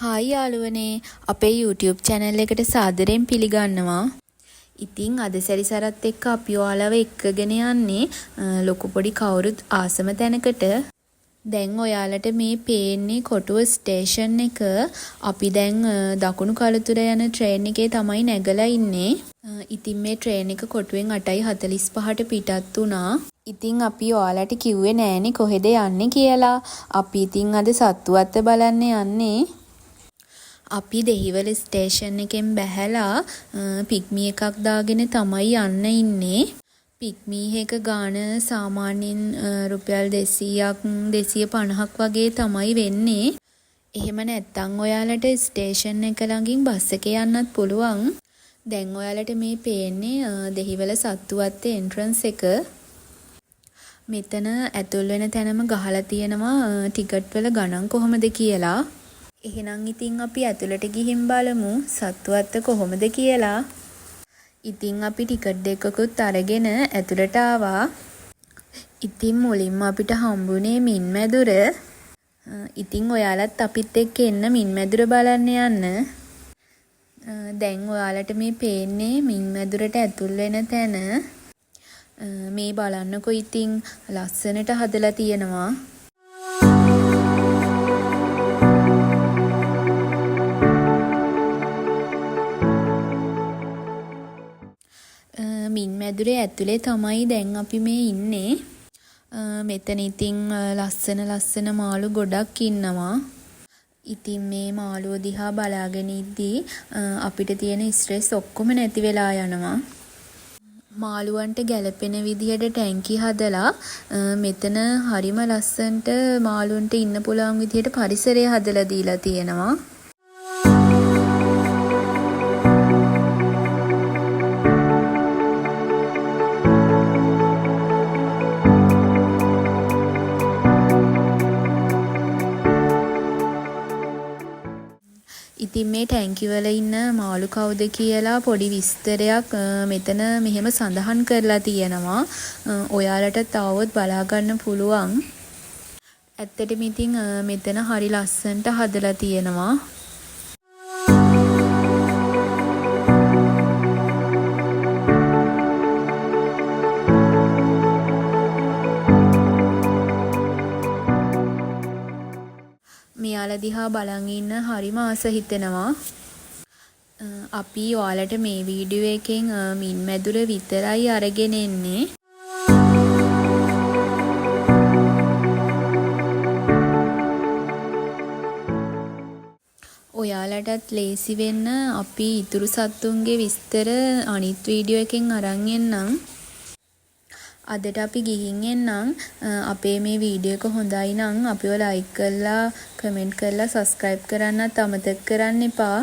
Hi යාළුවනේ, අපේ YouTube channel එකට සාදරයෙන් පිළිගන්නවා. ඉතින් අද සැරිසරත් එක්ක අපි ඔයාලව එක්කගෙන යන්නේ ලොකු පොඩි කවුරුත් ආසම තැනකට. දැන් ඔයාලට මේ පේන්නේ කොටුව ස්ටේෂන් එක. අපි දැන් දකුණු කළුතර යන ට්‍රේන් එකේ තමයි නැගලා ඉන්නේ. ඉතින් මේ ට්‍රේන් එක කොටුවෙන් 8:45ට පිටත් වුණා. ඉතින් අපි ඔයාලට කිව්වේ නෑනේ කොහෙද යන්නේ කියලා. අපි ඉතින් අද සත්තු වත්ත බලන්න යන්නේ. අපි දෙහිවල ස්ටේෂන් එකෙන් බැහැලා පික්මි එකක් දාගෙන තමයි යන්න ඉන්නේ. පික්මි එක ගාන සාමාන්‍යයෙන් රුපියල් 200ක් 250ක් වගේ තමයි වෙන්නේ. එහෙම නැත්තම් ඔයාලට ස්ටේෂන් එක ළඟින් බස් එකේ යන්නත් පුළුවන්. දැන් ඔයාලට මේ පේන්නේ දෙහිවල සත්තු වත්තේ එන්ට්‍රන්ස් එක. මෙතන ඇතුල් වෙන තැනම ගහලා තියෙනවා ටිකට් වල ගණන් කොහොමද කියලා. එහෙනම් ඉතින් අපි ඇතුළට ගිහින් බලමු සත්තු වත්ත කොහොමද කියලා. ඉතින් අපි ටිකට් දෙකකුත් අරගෙන ඇතුළට ආවා. ඉතින් මුලින්ම අපිට හම්බුනේ මින් මැදුර. ඉතින් ඔයාලත් අපිත් එක්ක එන්න මින් මැදුර බලන්න යන්න. දැන් ඔයාලට මේ පේන්නේ මින් මැදුරට ඇතුල් වෙන තැන. මේ බලන්නකෝ, ඉතින් ලස්සනට හදලා තියෙනවා. මින් මැදුරේ ඇතුලේ තමයි දැන් අපි මේ ඉන්නේ. මෙතන ඉතින් ලස්සන ලස්සන මාළු ගොඩක් ඉන්නවා. ඉතින් මේ මාළුවෝ දිහා බලාගෙන ඉද්දී අපිට තියෙන ස්ට්‍රෙස් ඔක්කොම නැති වෙලා යනවා. මාළුවන්ට ගැලපෙන විදිහට ටැංකි හදලා මෙතන හරිම ලස්සනට මාළුන්ට ඉන්න පුළුවන් විදිහට පරිසරය හදලා දීලා තියෙනවා. ඉතින් මේ ටැංකි වල ඉන්න මාළු කවුද කියලා පොඩි විස්තරයක් මෙතන මෙහෙම සඳහන් කරලා තියෙනවා. ඔයාලටත් ආවොත් බලා ගන්න පුළුවන්. ඇත්තටම ඉතින් මෙතන හරි ලස්සනට හදලා තියෙනවා. මෙයාලා දිහා බලන් ඉන්න හරිම ආස හිතෙනවා. අපි ඔයාලට මේ වීඩියෝ එකෙන් මින් මැදුර විතරයි අරගෙන එන්නේ. ඔයාලටත් ලේසි වෙන්න අපි ඉතුරු සත්තුන්ගේ විස්තර අනිත් වීඩියෝ එකෙන් අරන් එන්නම්. අදට අපි ගිහින් එන්නම්. අපේ මේ වීඩියෝ එක හොඳයි නම් අපිව ලයික් කරලා, කමෙන්ට් කරලා, සබ්ස්ක්‍රයිබ් කරන්නත් අමතක කරන්න එපා.